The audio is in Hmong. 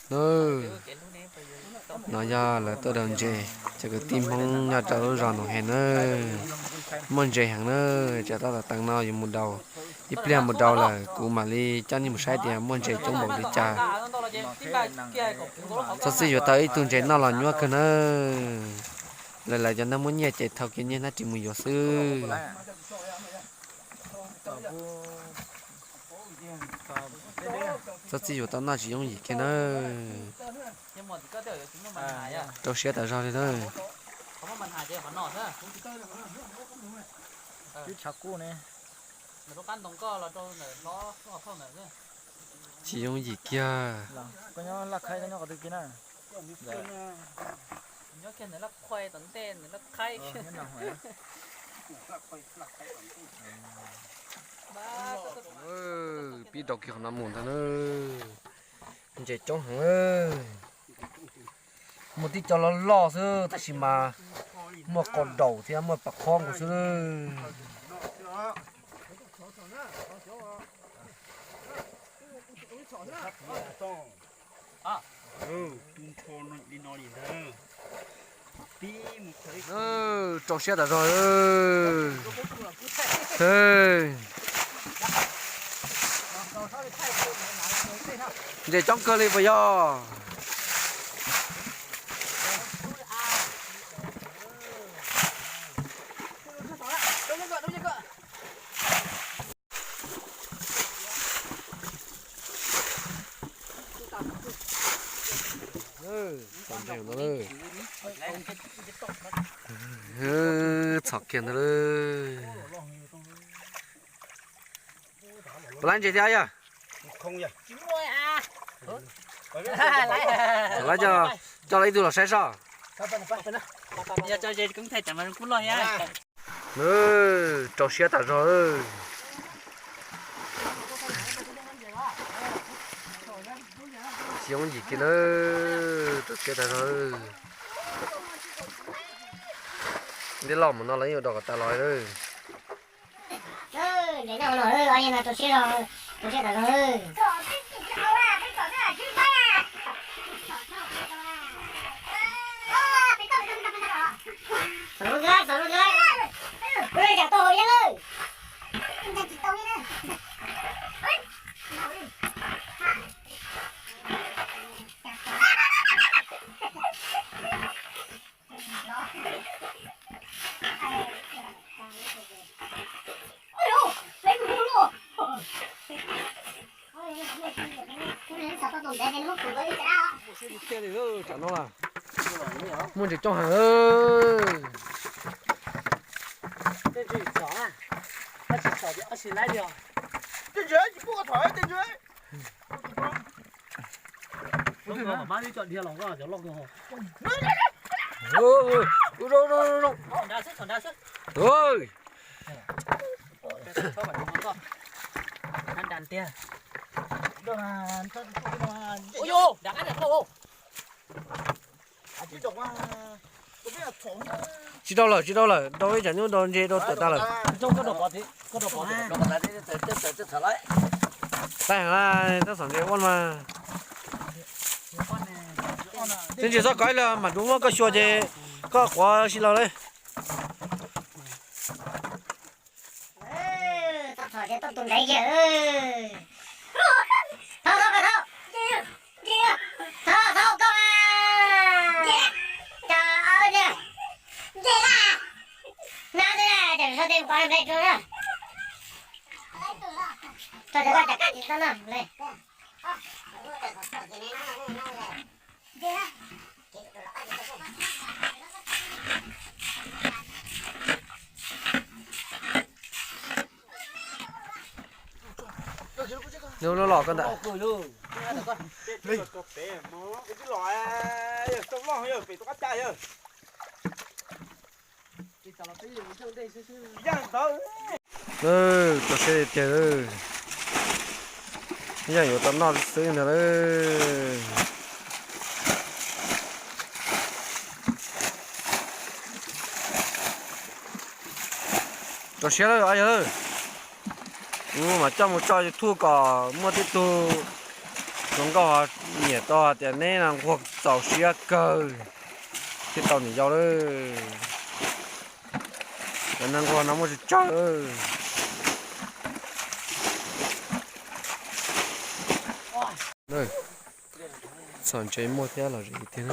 Nawb, no yog lawv tuaj daus ntses, cov kwv tij Hmoob nyob rau lub zos Noom He nawb. Muaj ntses heev nawb, tsam tab tom teev no yuav mus daus, ib pliag mus daus lawm kuv mam li coj nej mus saib tias muaj ntses coob npaum li cas. Txhob txwm yuav tau ib tug ntses noj los nyuaj kawg nawb. Lawv lawv cov neeg muaj nyiaj ces thau kiag nyiaj hnab ris mus yuav xwb. Txhob txwm yuav tau noj tsis yooj yim kiag nawb. Rau siab tas zog li nawb. Tsis yooj yim kiag. Pib rau kiag qhov no mus ntag nawb. Ntses coob heev. Muaj tib co loj loj xwb tab sis mas muaj qau daus thiab muaj pam qhob nkaus xwb. Rau siab tas zog. Ntses coob kawg li puas yog? Txhom kiag ntawd lawm. Puas laib ntses thiab yog? Laib, coj los ib tug los saib soj. Rau siab tas zog. Tsis yooj yim kiag nawb, rau siab tas zog. Ntiab loj mus no los yeej ua rau kom tas los lawm. Muaj ntses coob heev. Tsis rau lawm, tsis rau lawm, rau ib tsam nyuj rau ntses rau tawm tas lawm. Tag heev, tab tom ntses ua mas. Tej ntses txhob kov ib los mam rov muab koj xyuas ces koj quav si los lawm. Nws loj los koj ntawm. Rau siab tiag tiag, ib yam yuav tau noj xwb ntag lauj. Rau siab lawm os yawg, kuv mam coj mus tso YouTube kom muaj tib tug Hluas nkauj nyiam tau hais tias neb no nquag txaus siab kawg thiaj tau niam yau lawm. Cov neeg nquag no muaj tsawg tsawg. Txhom ntses muaj thiab los zem tiag.